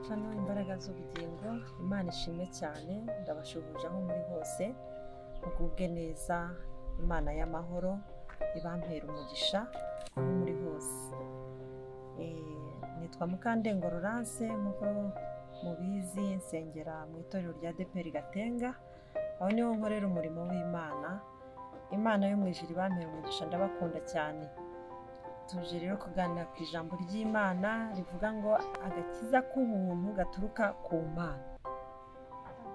Cano Imbaraga z'Ubugingo. Imana ishimwe cyane, ndabashuhuje aho muri hose, mugubwe neza. Imana y'amahoro ibampera umugisha aho muri hose. Nitwa Mukandengo Laurence, nk'uko mubizi nsengera mu itorero rya ADEPR Gatenga, aho niho nkorera umurimo w'Imana. Imana yo mu ijuru ibampera umugisha, ndabakunda cyane. Tuje rero kuganira ku ijambo ry'Imana rivuga ngo agakiza k'ubuntu gaturuka ku Mana.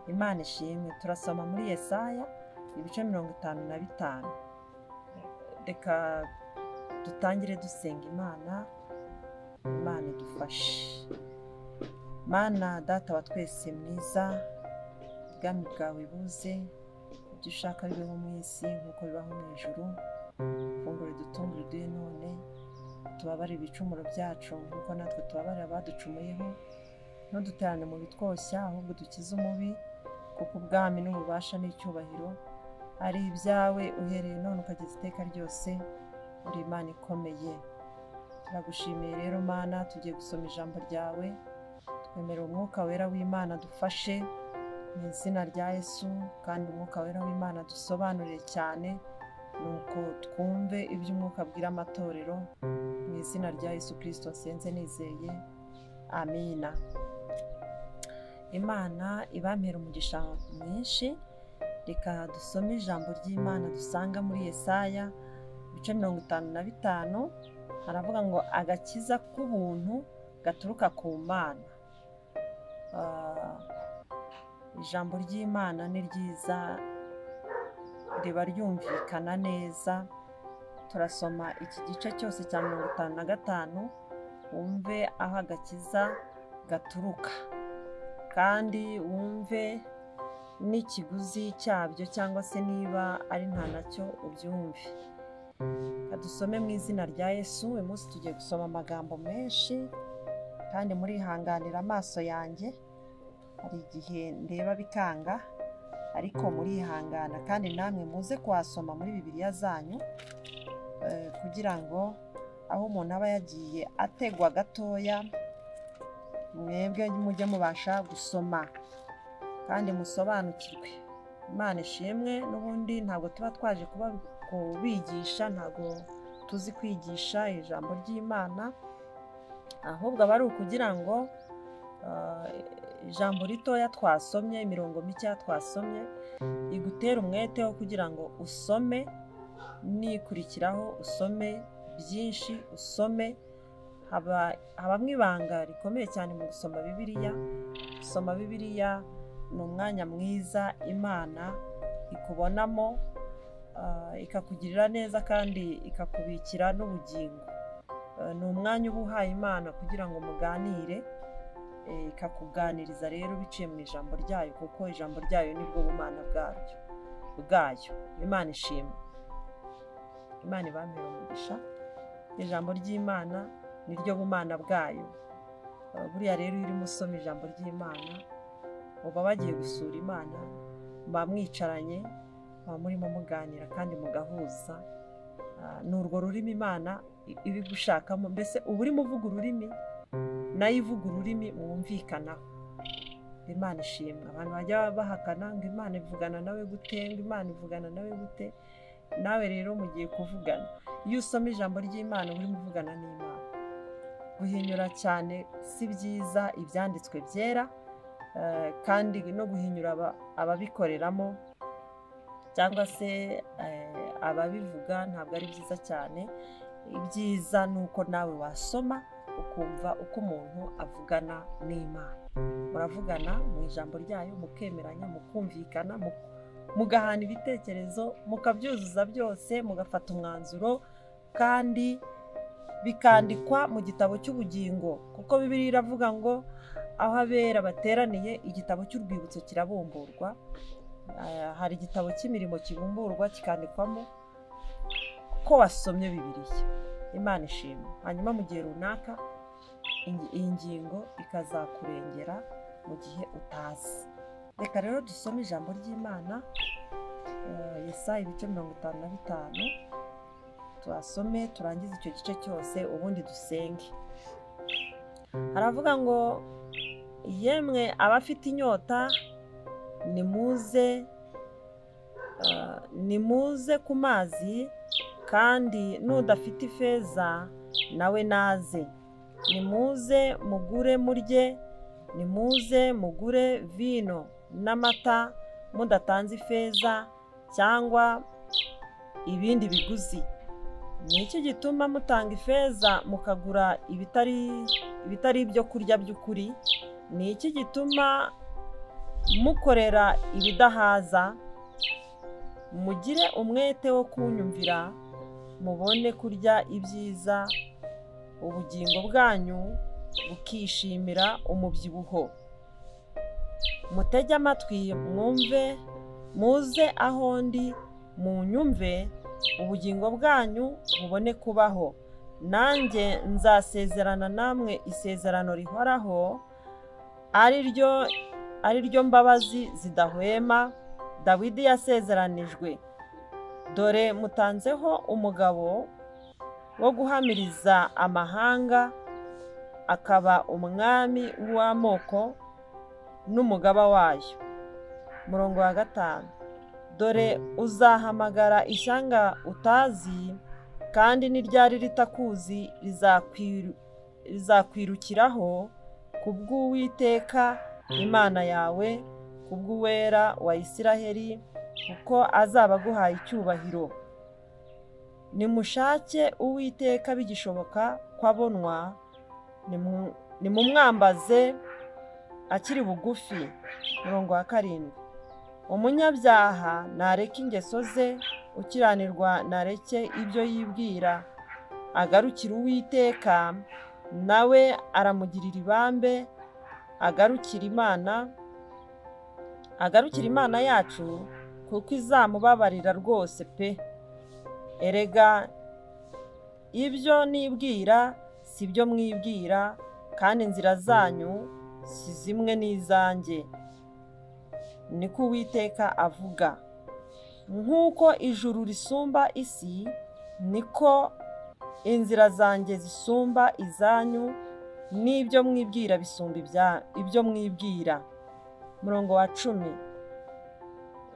Imana ishimwe. Turasoma muri Yesaya ibice 55. Reka dutangire dusenga Imana, Imana idufashe. Mana Data wa twese mwiza, ubwami bwawe buze, ibyo ushaka bibeho mu isi nk'uko bibaho mu ijuru. Ifunguro ridutungura uduhe none, tubabarire ibicumuro byacu nk'uko natwe tubabarira abaducumuyeho, ntuduterane mu bitwoshya ahubwo dukize umubi, kuko ubwami n'ububasha n'icyubahiro ari ibyawe uhereye none ukageza iteka ryose. Uri Imana ikomeye. Turagushimiye rero Mana, tugiye gusoma ijambo ryawe, twemerera umwuka wera w'Imana dufashe mu izina rya Yesu, kandi umwuka wera w'Imana dusobanurire cyane, nuko twumve ibyo umwuka abwira amatorero. Mu izina rya Yesu Kristo nsenze nizeye, amina. Imana ibampera umugisha mwinshi. Reka dusome ijambo ry'Imana dusanga muri Yesaya ibice 55. Haravuga ngo agakiza k'ubuntu gaturuka ku Mana. Ijambo ry'Imana ni ryiza, riba ryumvikana neza. Turasoma iki gice cyose cya 55, wumve aho agakiza gaturuka, kandi wumve n'ikiguzi cyabyo, cyangwa se niba ari nta nacyo ubyumve. Dusome mu izina rya Yesu. Uyu munsi tugiye gusoma amagambo menshi, kandi murihanganira amaso yanjye, hari igihe ndeba bikanga, ariko murihangana, kandi namwe muze kuhasoma muri Bibiliya zanyu, kugira ngo aho umuntu aba yagiye ategwa gatoya, mwebwe mujye mubasha gusoma kandi musobanukirwe. Imana ishimwe. N'ubundi ntabwo tuba twaje kubigisha, ntabwo tuzi kwigisha ijambo ry'Imana, ahubwo aba ari ukugira ngo ijambo ritoya twasomye, imirongo mike twasomye, igutere umwete wo kugira ngo usome, nikurikiraho usome byinshi, usome. Habamo ibanga rikomeye cyane mu gusoma Bibiliya. Gusoma Bibiliya ni umwanya mwiza Imana ikubonamo, ikakugirira neza kandi ikakubikira n'ubugingo. Ni umwanya uba uhaye Imana kugira ngo muganire, ikakuganiriza rero biciye mu ijambo ryayo, kuko ijambo ryayo nibwo bumana bwayo. Imana ishimwe. Imana ibampere umugisha. Ijambo ry'Imana niryo bumana bwayo. Buriya rero iyo urimo usoma ijambo ry'Imana, uba bagiye gusura Imana, muba mwicaranye, muba murimo muganira kandi mugahuza. Ni urwo rurimi Imana ibigushakamo, mbese uba urimo uvuga ururimi nayo ivuga ururimi mwumvikanaho. Imana ishimwe. Abantu bajya bahakana ngo Imana ivugana nawe gute, ngo Imana ivugana nawe gute. Nawe rero mugiye kuvugana. Iyo usoma ijambo ry'Imana urimo uvugana n'Imana. Guhinyura cyane si byiza ibyanditswe byera, kandi no guhinyura ababikoreramo cyangwa se ababivuga ntabwo ari byiza cyane. Ibyiza ni uko nawe wasoma ukumva uko umuntu avugana n'Imana. Muravugana mu ijambo ryayo, mukemeranya, mukumvikana, mugahana ibitekerezo, mukabyuzuza byose, mugafata umwanzuro, kandi bikandikwa mu gitabo cy'ubugingo, kuko Bibiliya iravuga ngo aho abera bateraniye igitabo cy'urwibutso kirabumburwa. Hari igitabo cy'imirimo kibumburwa kikandikwamo ko wasomye Bibiliya. Imana ishimwe. Hanyuma mu gihe runaka iyi ngingo ikazakurengera mu gihe utazi. Reka rero dusome ijambo ry'Imana, Yesaya ibice 55, tuhasome turangize icyo gice cyose, ubundi dusenge. Haravuga ngo Yemwe abafite inyota, nimuze, nimuze ku mazi, kandi n'udafite ifeza nawe naze. Nimuze mugure murye, nimuze mugure vino n'amata mudatanze ifeza cyangwa ibindi biguzi. Ni iki gituma mutanga ifeza mukagura ibitari ibyo kurya by'ukuri? Ni iki gituma mukorera ibidahaza? Mugire umwete wo kunyumvira, mubone kurya ibyiza, ubugingo bwanyu bukishimira umubyibuho. Mutege amatwi mwumve, muze aho ndi munyumve, ubugingo bwanyu bubone kubaho. Nanjye nzasezerana namwe isezerano rihoraho, ari ryo mbabazi zidahwema Dawidi yasezeranijwe. Dore mutanzeho umugabo wo guhamiriza amahanga, akaba umwami w'amoko n'umugaba wayo. Murongo wa 5. Dore uzahamagara ishyanga utazi, kandi n'iryari ritakuzi rizakwirukiraho, kubw'Uwiteka Imana yawe, kubw'Uwera wa Isiraheli, kuko azaba aguhaye icyubahiro. Nimushake Uwiteka bigishoboka ko abonwa, nimumwambaze akiri bugufi. Murongo wa 7. Umunyabyaha nareke ingeso ze, ukiranirwa nareke ibyo yibwira, agarukire Uwiteka, nawe aramugirira ibambe, agarukire Imana yacu, kuko izamubabarira rwose pe. Erega ibyo nibwira si byo mwibwira, kandi inzira zanyu si zimwe n'izanjye, niko Uwiteka avuga. Nk'uko ijuru risumba isi, niko inzira zanjye zisumba izanyu, n'ibyo mwibwira bisumba ibyo mwibwira. Murongo wa 10.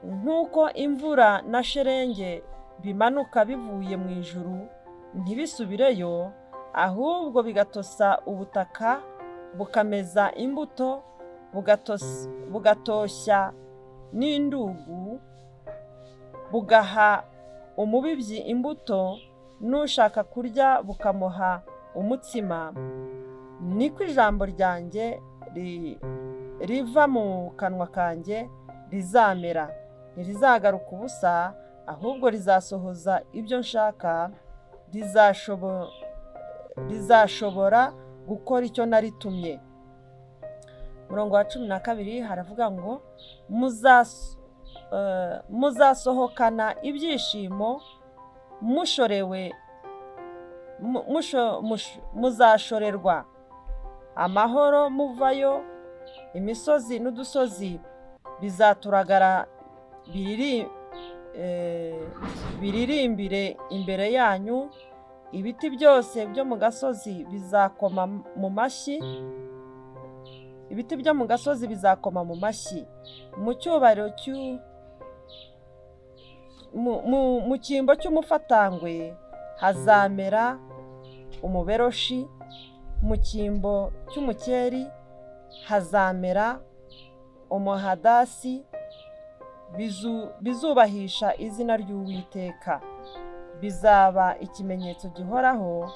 Nk'uko imvura na sherenge bimanuka bivuye mu ijuru ntibisubireyo, ahubwo bigatosa ubutaka, bukameza imbuto, bugatoshya n'indugu, bugaha umubibyi imbuto, n'ushaka kurya bukamuha umutsima, niko ijambo ryanjye riva mu kanwa kanjye rizamera. Ntirizagaruka ubusa, ahubwo rizasohoza ibyo nshaka, rizashobora gukora icyo naritumye. Murongo wa 12 haravuga ngo muzasohokana ibyishimo, mushorewe muzashorerwa amahoro muvayo, imisozi n'udusozi bizaturagara biririmbire imbere yanyu, ibiti byose byo mu gasozi bizakoma mu mashyi, ibiti byo mu gasozi bizakoma mu mashyi. Mu cyubahiro mu cyimbo cy'umufatangwe hazamera umuberoshi, mu cyimbo cy'umukeri hazamera umuhadasi, bizubahisha izina ry'Uwiteka. Bizaba ikimenyetso gihoraho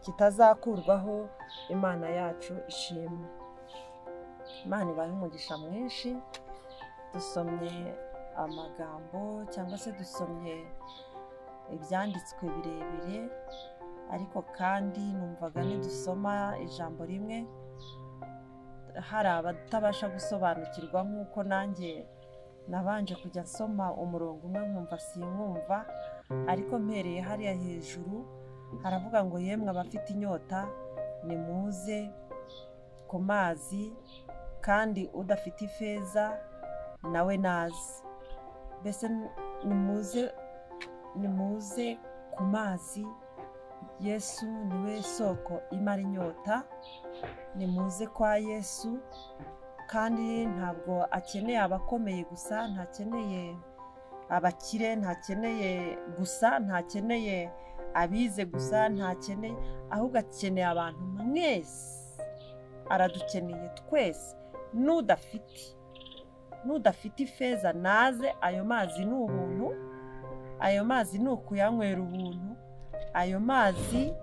kitazakurwaho. Imana yacu ishimwe. Imana ibahe umugisha mwinshi. Dusomye amagambo cyangwa se dusomye ibyanditswe birebire, ariko kandi numvaga nidusoma ijambo rimwe hari abatabasha gusobanukirwa, nk'uko nanjye nabanje kujya nsoma umurongo umwe nkumva sinkumva, ariko mpereye hariya hejuru haravuga ngo yemwe abafite inyota nimuze ku mazi, kandi udafite ifeza nawe naze. Mbese nimuze ku mazi Yesu niwe soko imara inyota. Nimuze kwa Yesu, kandi ntabwo akeneye abakomeye gusa, ntakeneye abakire, ntakeneye gusa, ntakeneye abize gusa, ntakeneye, ahubwo akeneye abantu mwese. Aradukeneye twese. N'udafite ifeza naze, ayo mazi ni ubuntu, ayo mazi ni ukuyanywera ubuntu, ayo mazi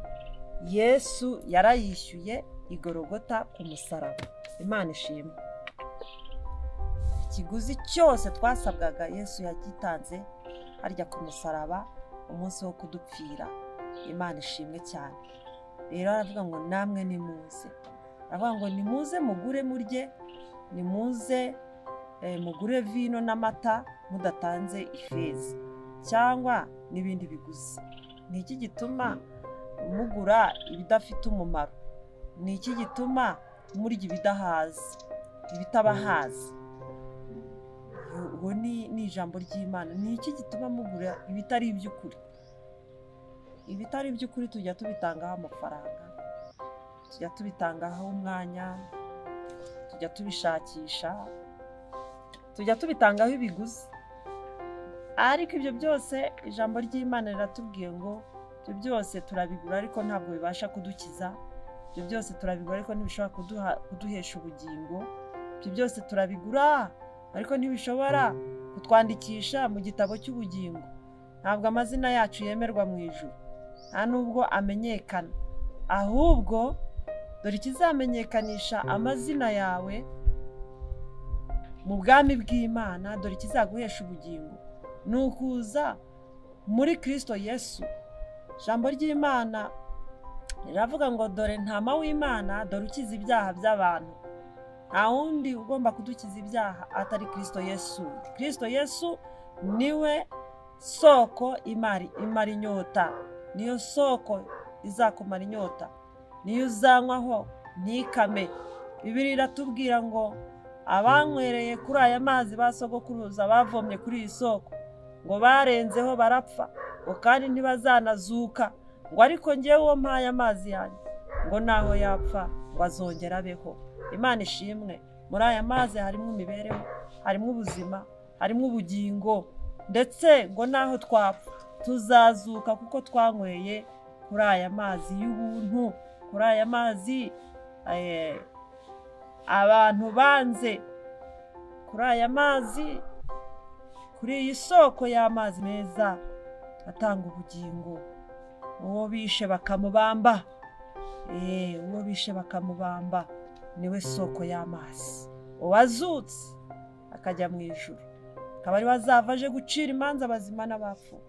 Yesu yarayishyuye igorogota ku musaraba. Imana ishimwe. Ikiguzi cyose twasabwaga Yesu yagitanze harya ku musaraba umunsi wo kudupfira. Imana ishimwe cyane. Rero aravuga ngo namwe nimuze, aravuga ngo nimuze mugure murye, nimuze mugure vino n'amata mudatanze ifeza cyangwa n'ibindi biguzi. Ni iki gituma mugura ibidafite umumaro? Ni iki gituma murya ibidahaza, ibitabahaza? Uwo ni ijambo ry'Imana. Ni iki gituma mugura ibitari iby'ukuri? Ibitari iby'ukuri tujya tubitangaho amafaranga, tujya tubitangaho umwanya, tujya tubishakisha, tujya tubitangaho ibiguzi. Ariko ibyo byose ijambo ry'Imana riratubwiye ngo ibyo byose turabigura ariko ntabwo bibasha kudukiza, ibyo byose turabigura ariko ntibishobora kuduhesha ubugingo, ibyo byose turabigura ariko ntibishobora kutwandikisha mu gitabo cy'ubugingo. Ntabwo amazina yacu yemerwa mu ijuru, nta nubwo amenyekana. Ahubwo dore ikizamenyekanisha amazina yawe mu bwami bw'Imana, dore ikizaguhesha ubugingo ni ukuza muri Kristo Yesu. Ijambo ry'Imana riravuga ngo dore ntama w'Imana, dore ukiza ibyaha by'abantu. Nta wundi ugomba kudukiza ibyaha atari Kristo Yesu. Kristo Yesu niwe soko imara inyota, niyo soko izakumara inyota, niyo uzanywaho ntikame. Bibiliya iratubwira ngo abanywereye kuri aya mazi ba sogokuruza bavomye kuri iyi soko ngo barenzeho barapfa, ngo kandi ntibazanazuka, ngo ariko njyewe uwo mpaye amazi yanjye ngo naho yapfa ngo azongera abeho. Imana ishimwe. Muri aya mazi harimo imibereho, harimo ubuzima, harimo ubugingo, ndetse ngo naho twapfa tuzazuka kuko twanyweye kuri aya mazi y'ubuntu, kuri aya mazi abantu banze, kuri aya mazi, kuri iyi soko y'amazi meza atanga ubugingo. Uwo bishe bakamubamba, uwo bishe bakamubamba niwe soko y'amazi. Uwazutse akajya mu ijuru akaba ari wazava aje gucira imanza abazima n'abapfu,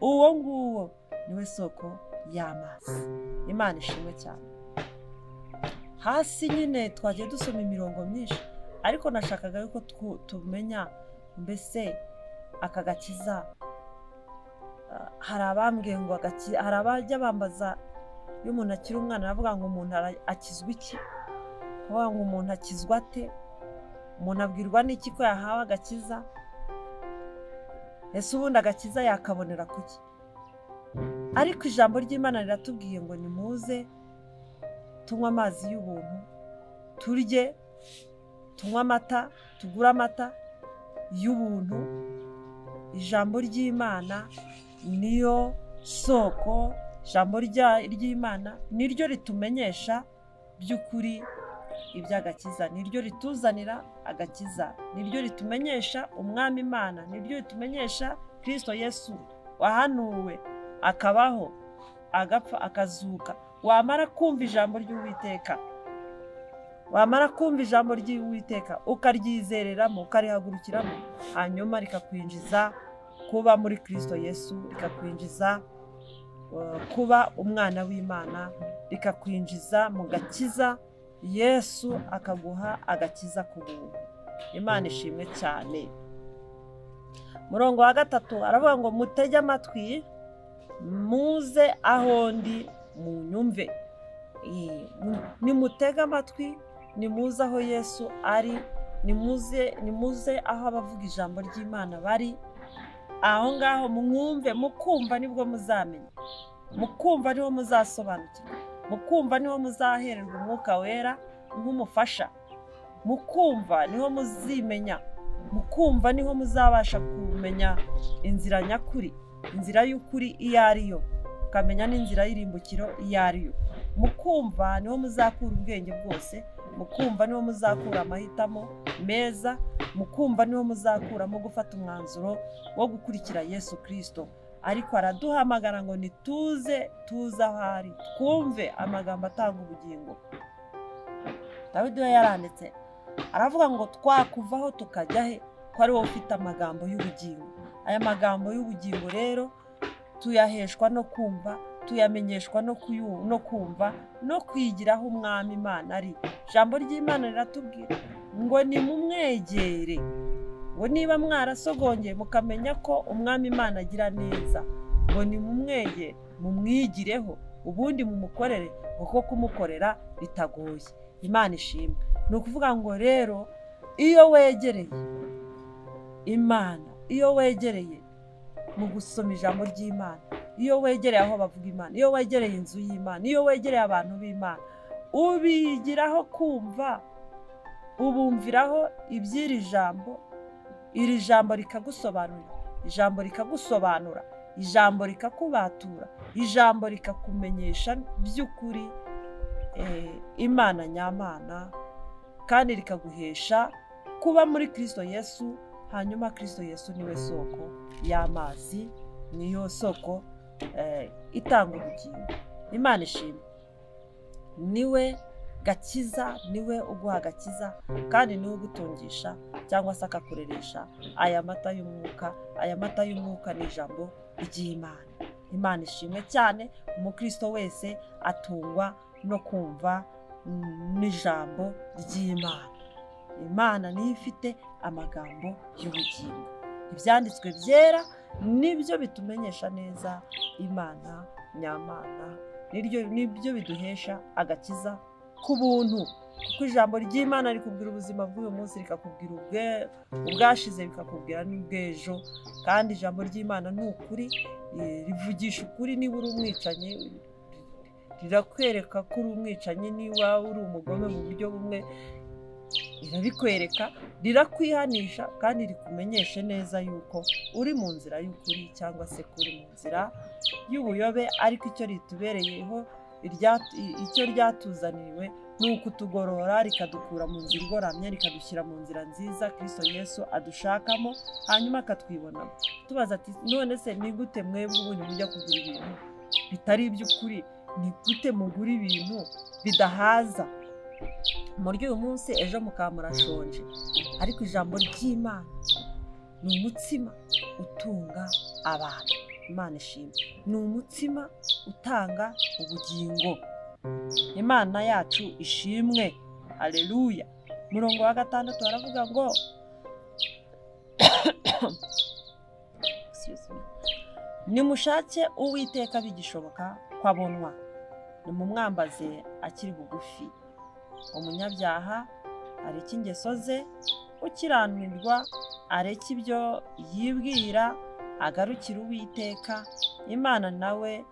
uwo nguwo niwe soko y'amazi. Imana ishimwe cyane. Hasi nyine twagiye dusoma imirongo myinshi, ariko nashakaga yuko tumenya mbese aka gakiza. Hari abambwiye ngo hari abajya bambaza iyo umuntu akiri umwana aravuga ngo umuntu akizwa iki, kuvuga ngo umuntu akizwa ate, umuntu abwirwa n'iki ko yahawe agakiza? Ese ubundi agakiza yakabonera kuki? Ariko ijambo ry'Imana riratubwiye ngo nimuze tunywe amazi y'ubuntu, turye, tunywe amata, tugure amata y'ubuntu. Ijambo ry'Imana niyo soko, ijambo ry'Imana niryo ritumenyesha by'ukuri iby'agakiza, niryo rituzanira agakiza, niryo ritumenyesha umwami Imana, niryo ritumenyesha Kristo Yesu wahanuwe akabaho agapfa akazuka. Wamara kumva ijambo ry'Uwiteka, wamara kumva ijambo ry'Uwiteka ukaryizereramo, ukarihagurukiramo, hanyuma rikakwinjiza kuba muri Kristo Yesu, rikakwinjiza kuba umwana w'Imana, rikakwinjiza mu gakiza. Yesu akaguha agakiza ku buntu. Imana ishimwe cyane. Murongo wa 3 aravuga ngo mutege amatwi muze aho ndi munyumve. Nimutege amatwi, nimuze aho Yesu ari, nimuze aho abavuga ijambo ry'Imana bari, aho ngaho mwumve, mukumva nibwo muzamenya. Mu kumva niho muzasobanukirwa, mu kumva niho muzahererwa umwuka wera nk'umufasha, mu kumva niho muzimenya, mu kumva niho muzabasha kumenya inzira nyakuri, inzira y'ukuri iyo ari yo, ukamenya n'inzira y'irimbukiro iyo ari yo. Mu kumva niho muzakura ubwenge bwose, mu kumva niho muzakura amahitamo meza, mu kumva niho muzakuramo gufata umwanzuro wo gukurikira Yesu Kirisito. Ariko araduhamagara ngo nituze, tuze aho ari, twumve amagambo atanga ubugingo. Dawidi we yaranditse aravuga ngo twakuvaho tukajya he ko ari wowe ufite amagambo y'ubugingo. Aya magambo y'ubugingo rero tuyaheshwa no kumva, tuyamenyeshwa no kumva no kwigiraho umwami Imana ari. Ijambo ry'Imana riratubwira ngo nimumwegere, ngo niba mwarasogongeye mukamenya ko umwami Imana agira neza, ngo nimumwegere mumwigireho, ubundi mumukorere, kuko kumukorera bitagoye. Imana ishimwe. Ni ukuvuga ngo rero iyo wegereye Imana, iyo wegereye mu gusoma ijambo ry'Imana, iyo wegereye aho bavuga Imana, iyo wegereye inzu y'Imana, iyo wegereye abantu b'Imana, ubigiraho kumva, ubumviraho iby'iri jambo, iri jambo rikagusobanurira, ijambo rikagusobanura, ijambo rikakubatura, ijambo rikakumenyesha by'ukuri Imana nyamana, kandi rikaguhesha kuba muri Kristo Yesu. Hanyuma Kristo Yesu niwe soko y'amazi, niyo soko itanga ubugingo. Imana ishimwe. Niwe gakiza, niwe uguha agakiza, kandi niwe ugutungisha cyangwa se akakureresha aya mata y'umwuka. Aya mata y'umwuka ni ijambo ry'Imana. Imana ishimwe cyane. Umukristo wese atungwa no kumva n'ijambo ry'Imana. Imana niyo ifite amagambo y'ubugingo. Ibyanditswe byera nibyo bitumenyesha neza Imana nyamana, nibyo biduhesha agakiza ku buntu. Kuko ijambo ry'Imana rikubwira ubuzima bw'uyu munsi, rikakubwira ubwashize, rikakubwira n'ubw'ejo. Kandi ijambo ry'Imana ni ukuri, rivugisha ukuri. Niba uri umwicanyi rirakwereka ko uri umwicanyi, niba uri umugome mu buryo bumwe rirabikwereka, rirakwihanisha, kandi rikumenyeshe neza yuko uri mu nzira y'ukuri cyangwa se ko uri mu nzira y'ubuyobe. Ariko icyo ritubereyeho, icyo ryatuzaniwe ni ukutugorora, rikadukura mu nzira igoramye, rikadushyira mu nzira nziza Kristo Yesu adushakamo, hanyuma akatwibonamo. Tubaza ati none se ni gute mwebwe ubundi mujya kugura ibintu bitari iby'ukuri? Ni gute mugura ibintu bidahaza muri uyu munsi, ejo mukaba murashonje? Ariko ijambo ry'Imana ni umutsima utunga abantu. Imana ishimwe. Ni umutsima utanga ubugingo. Imana yacu ishimwe. Haleluya. Murongo wa 6 baravuga ngo nimushake Uwiteka bigishoboka ko abonwa, nimumwambaze akiri bugufi. Umunyabyaha areke ingeso ze, ukiranirwa areke ibyo yibwira, agarukire Uwiteka. Imana nawe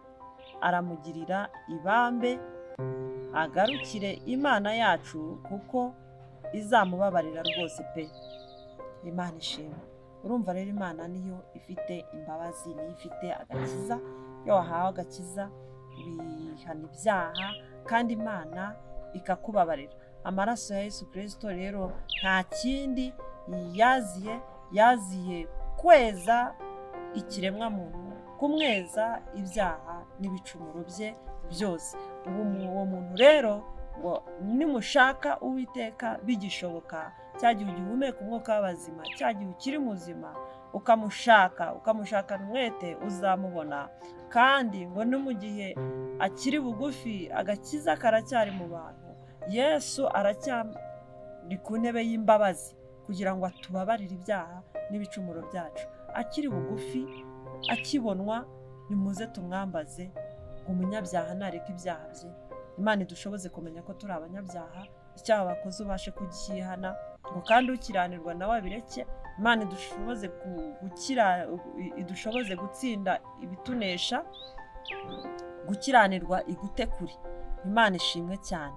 aramugirira ibambe, agarukire Imana yacu kuko izamubabarira rwose pe. Imana ishimwe. Urumva rero Imana niyo ifite imbabazi, niyo ifite agakiza. Iyo wahawe agakiza wihana ibyaha, kandi Imana ikakubabarira. Amaraso ya Yesu Kristo rero nta kindi yaziye, yaziye kweza ikiremwa muntu, kumweza ibyaha n'ibicumuro bye byose. Uwo muntu rero ngo nimushaka Uwiteka bigishoboka, cya gihe ugihumeka umwuka w'abazima, cya gihe ukiri muzima, ukamushaka, ukamushakana umwete, uzamubona. Kandi ngo no mu gihe akiri bugufi, agakiza karacyari mu bantu. Yesu aracyari ku ntebe y'imbabazi kugira ngo atubabarire ibyaha n'ibicumuro byacu. Akiri bugufi, akibonwa, nimuze tumwambaze. Umunyabyaha nareka ibyaha bye. Imana idushoboze kumenya ko turi abanyabyaha, icyaha bakoze ubashe kugihana, ngo kandi ukiranirwa nawe abireke. Imana idushoboze gukira, idushoboze gutsinda ibitunesha, Gukiranirwa igute kure. Imana ishimwe cyane.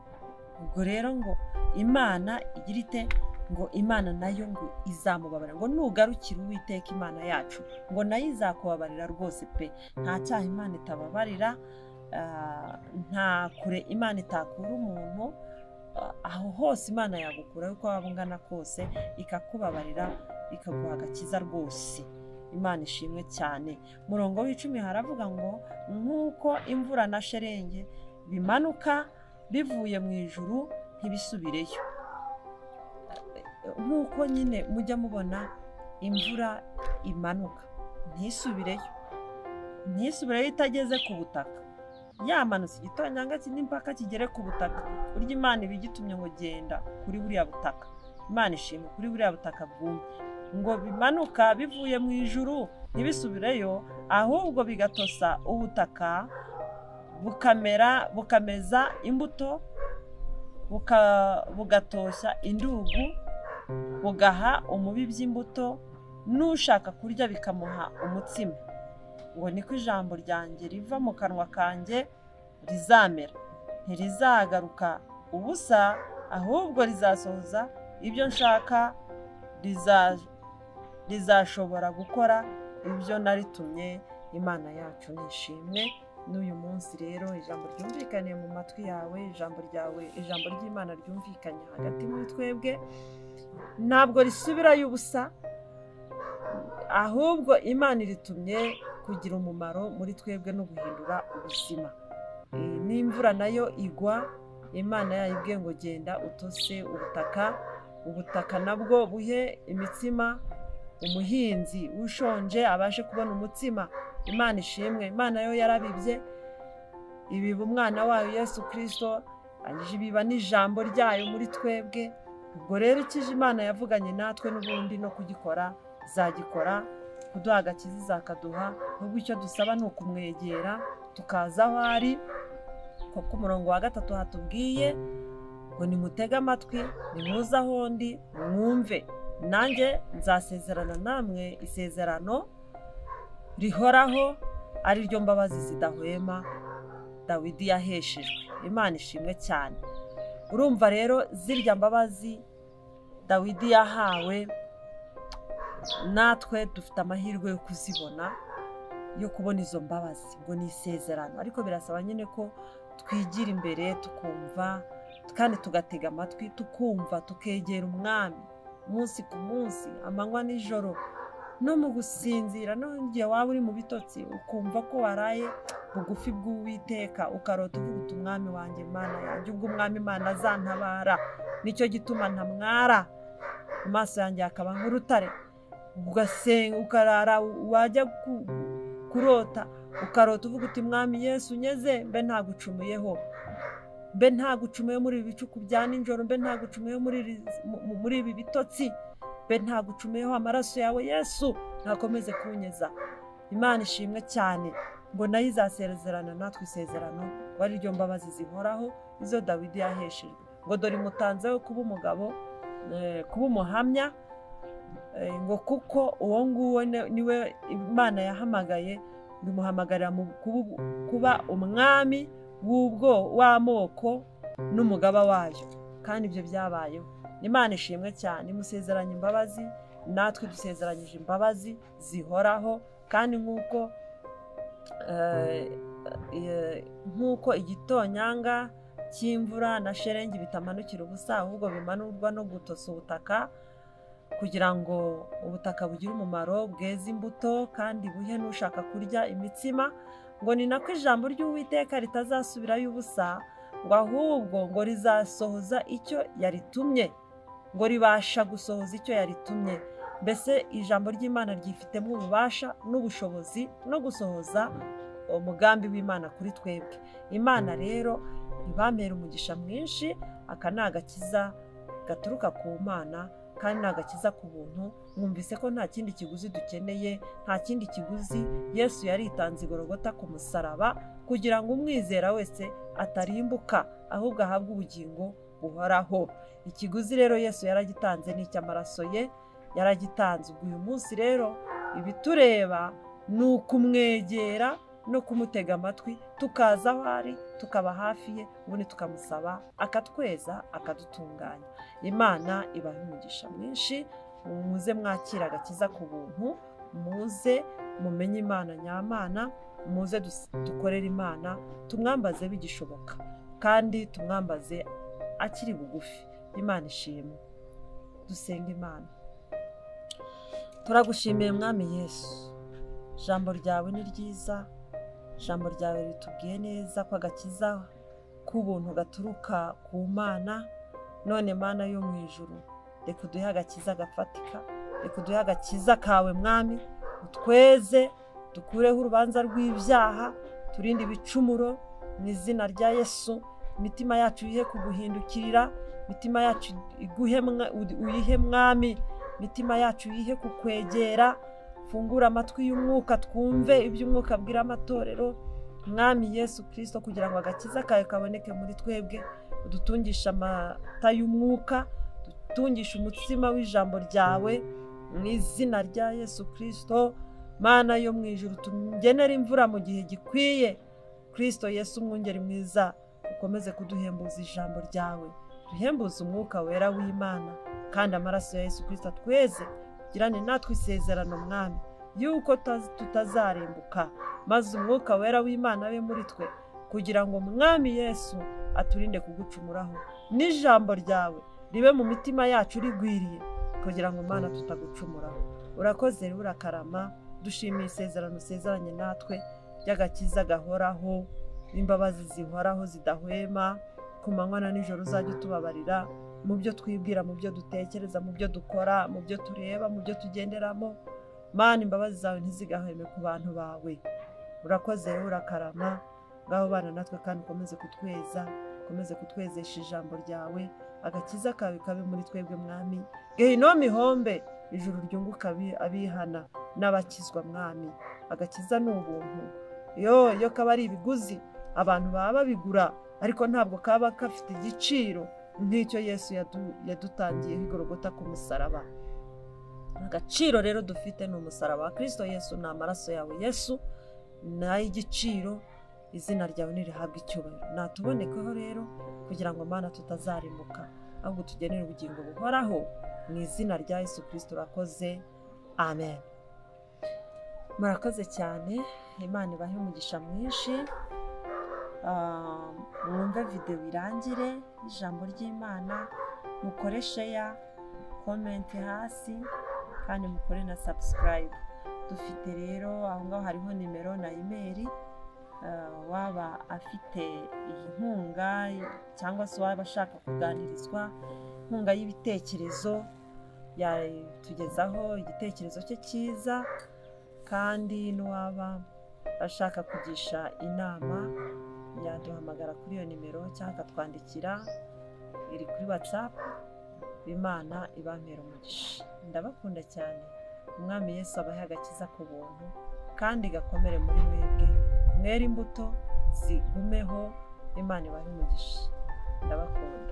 Ubwo rero ngo Imana igira ite? Ngo Imana nayo ngo izamubabarira, ngo nugarukira Uwiteka Imana yacu ngo nayo izakubabarira rwose pe. Nta cyaha Imana itababarira, nta kure Imana itakura umuntu, aho hose Imana yagukura uko waba ungana kose, ikakubabarira, ikaguha agakiza rwose. Imana ishimwe cyane. Murongo w'icumi haravuga ngo nk'uko imvura na sherenge bimanuka bivuye mu ijuru ntibisubireyo. Nk'uko nyine mujya mubona imvura imanuka ntisubireyo, ntisubireyo itageze ku butaka, yamanutse igitonyanga n'impaka kigere ku butaka. Burya Imana iba igitumye ngo genda kuri buriya butaka. Imana ishimwe, kuri buriya butaka bwumye. Ngo bimanuka bivuye mu ijuru ntibisubireyo, ahubwo bigatosa ubutaka, bukamera, bukameza imbuto, bugatoshya indugu, bugaha umubibyi imbuto, n'ushaka kurya bikamuha umutsima. Ngo niko ijambo ryanjye riva mu kanwa kanjye rizamera, ntirizagaruka ubusa, ahubwo rizasohoza ibyo nshaka, rizashobora gukora ibyo naritumye. Imana yacu nishimwe. N'uyu munsi rero ijambo ryumvikaniye mu matwi yawe, ijambo ryawe, ijambo ry'Imana ryumvikanye hagati muri twebwe, ntabwo risubirayo ubusa, ahubwo Imana iritumye kugira umumaro muri twebwe no guhindura ubuzima. N'imvura nayo igwa, Imana yayibwiye ngo genda utose ubutaka, ubutaka nabwo buhe imitsima, umuhinzi ushonje abashe kubona umutsima. Imana ishimwe. Imana yo yarabibye, ibiba umwana wayo Yesu Kristo, arangije ibiba n'ijambo ryayo muri twebwe. Ubwo rero ikije Imana yavuganye natwe n'ubundi no kugikora izagikora, kuduha agakiza izakaduha. Nubwo icyo dusaba ni ukumwegera tukaza aho ari, kuko umurongo wa 3 hatubwiye ngo nimutege amatwi, nimuze aho ndi mwumve, nanjye nzasezerana namwe isezerano rihoraho, ari ryo mbabazi zidahwema Dawidi yaheshejwe. Imana ishimwe cyane. Urumva rero zirya mbabazi Dawidi yahawe, natwe dufite amahirwe yo kuzibona, yo kubona izo mbabazi. Ngo ni isezerano, ariko birasaba nyine ko twigira imbere, tukumva kandi tugatega amatwi, tukumva, tukegera Umwami umunsi ku munsi, amanywa n'ijoro, no mu gusinzira, no igihe waba uri mu bitotsi ukumva ko waraye bugufi bw'Uwiteka, ukarota uvuga uti Umwami wanjye, Imana yanjye, ubwo Umwami Imana azantabara, nicyo gituma ntamwara, amaso yanjye akaba nk'urutare. Ugasenga, ukarara, wajya kurota ukarota uvuga uti Mwami Yesu unyeze, mbe ntagucumuyeho, mbe ntagucumuyeho muri ibi bicuku bya nijoro, mbe ntagucumuyeho muri ibi bitotsi, mbe ntagucumuyeho, amaraso yawe Yesu ntakomeze kunyeza. Imana ishimwe cyane. Ngo nayo izasezerana natwe isezerano, ngo ari ryo mbabazi zihoraho, izo Dawidi yaheshejwe. Ngo dore imutanzeho kuba umugabo, kuba umuhamya, ngo kuko uwo nguwo niwe Imana yahamagaye, bimuhamagarira kuba umwami w'ubwo w'amoko n'umugaba wayo. Kandi ibyo byabayeho. Imana ishimwe cyane. Imusezeranye imbabazi, natwe dusezeranyije imbabazi zihoraho. Kandi nk'uko igitonyanga cy'imvura na sherenge bitamanukira ubusa, ahubwo bimanurwa no gutosa ubutaka, kugira ngo ubutaka bugire umumaro, bweze imbuto, kandi buhe n'ushaka kurya imitsima. Ngo ni nako ijambo ry'Uwiteka ritazasubirayo ubusa, ngo ahubwo ngo rizasohoza icyo yaritumye, ngo ribasha gusohoza icyo yaritumye. Mbese ijambo ry'Imana ryifitemo ububasha n'ubushobozi no gusohoza umugambi w'Imana kuri twebwe. Imana rero ibamera umugisha mwinshi. Aka ni agakiza gaturuka ku Mana, kandi ni agakiza ku buntu. Mwumvise ko nta kindi kiguzi dukeneye, nta kindi kiguzi. Yesu yaritanze igorogota ku musaraba kugira ngo umwizera wese atarimbuka, ahubwo ahabwe ubugingo buhoraho. Ikiguzi rero Yesu yaragitanze, ni icy'amaraso ye yaragitanze. Ubwo uyu munsi rero ibitureba ni ukumwegera, no kumutega amatwi, tukaza aho ari, tukaba hafi ye, ubundi tukamusaba akatweza, akadutunganya. Imana ibahe umugisha mwinshi. Muze mwakira agakiza ku buntu, muze mumenye Imana nyamana, muze dukorere Imana, tumwambaze bigishoboka kandi tumwambaze akiri bugufi. Imana ishimwe. Dusenga Imana. Turagushimiye Mwami Yesu, ijambo ryawe ni ryiza, ijambo ryawe ritubwiye neza ko agakiza k'ubuntu gaturuka ku Mana. None Mana yo mu ijuru, reka uduhe agakiza gafatika, reka uduhe agakiza kawe Mwami, utweze, dukureho urubanza rw'ibyaha, turinde ibicumuro mu izina rya Yesu. Imitima yacu ihe kuguhindukirira, imitima yacu uyihe Mwami, imitima yacu ihe kukwegera. Fungura amatwi y'umwuka twumve ibyo umwuka abwira amatorero, Mwami Yesu Kristo, kugira ngo agakiza kawe kaboneke muri twebwe. Udutungisha amata y'umwuka, dutungisha umutsima w'ijambo ryawe mu izina rya Yesu Kristo. Mana yo mu ijuru, tugenera imvura mu gihe gikwiye. Kristo Yesu umwungeri mwiza, ukomeze kuduhembuza ijambo ryawe, duhembuze umwuka wera w'Imana, kandi amaraso ya Yesu Kristo atweze, girane natwe isezerano Mwami yuko tutazarembuka, maze umwuka wera w'Imana abe muri twe, kugira ngo Mwami Yesu aturinde kugucumuraho, n'ijambo ryawe ribe mu mitima yacu rigwiriye, kugira ngo Mana tutagucumuraho. Urakoze rero, urakarama. Dushimiye isezerano usezeranye natwe ry'agakiza gahoraho, imbabazi zihoraho zidahwema. Ku manywa na nijoro uzajya utubabarira mu byo twibwira, mu byo dutekereza, mu byo dukora, mu byo tureba, mu byo tugenderamo. Mana, imbabazi zawe ntizigahweme ku bantu bawe. Urakoze rero, urakarama. Ngaho bana natwe kandi ukomeze kutweza, ukomeze kutwezesha ijambo ryawe, agakiza kawe kabe muri twebwe Mwami. Gehinomu ihombe, ijuru ryunguka abihana n'abakizwa Mwami. Agakiza ni ubuntu, iyo kaba ari ibiguzi abantu baba babigura, ariko ntabwo kaba gafite igiciro nk'icyo Yesu yadutangiyeho i Golgotha ku musaraba. Agaciro rero dufite ni umusaraba wa Kristo Yesu, ni amaraso yawe Yesu, ni ay'igiciro. Izina ryawe nirihabwe icyubahiro. Natubonekeho rero kugira ngo Mana tutazarimuka, ahubwo tugenere ubugingo buhoraho mu izina rya Yesu Kristo. Urakoze, amen. Murakoze cyane. Imana ibahe umugisha mwinshi. Mwumve videwo irangire ijambo ry'Imana, mukore share, comment hasi, kandi mukore na subscribe. Dufite rero aho ngaho hariho nimero na email, waba afite iyi nkunga cyangwa se waba ashaka kuganirizwa inkunga y'ibitekerezo, yatugezaho igitekerezo cye cyiza, kandi n'uwaba ashaka kugisha inama yaduhamagara kuri iyo nimero cyangwa akatwandikira, iri kuri WhatsApp. Imana ibampera umugisha. Ndabakunda cyane. Umwami Yesu abahe agakiza ku buntu kandi gakomere muri mwebwe, mwere imbuto zigumeho. Imana ibahe umugisha. Ndabakunda.